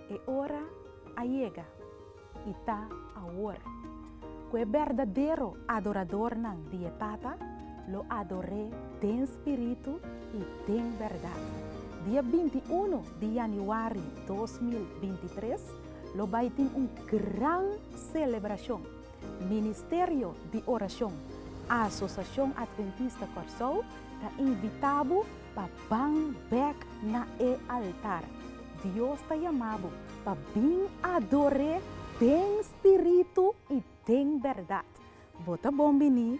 E ora a yega, i ta awor, ku e berdadero adoradornan di e Tata lo ador'é den spiritu i den bèrdat. Dia 21 di yanüari 2023 lo bai tin un gran selebrashon. Ministerio di Orashon Asosiashon Adventista Kòrsou ta invitá bo pa ban bèk na e altar. Dios ta yama bo pa bin ador'é den spiritu i den bèrdat. Bo ta bon biní.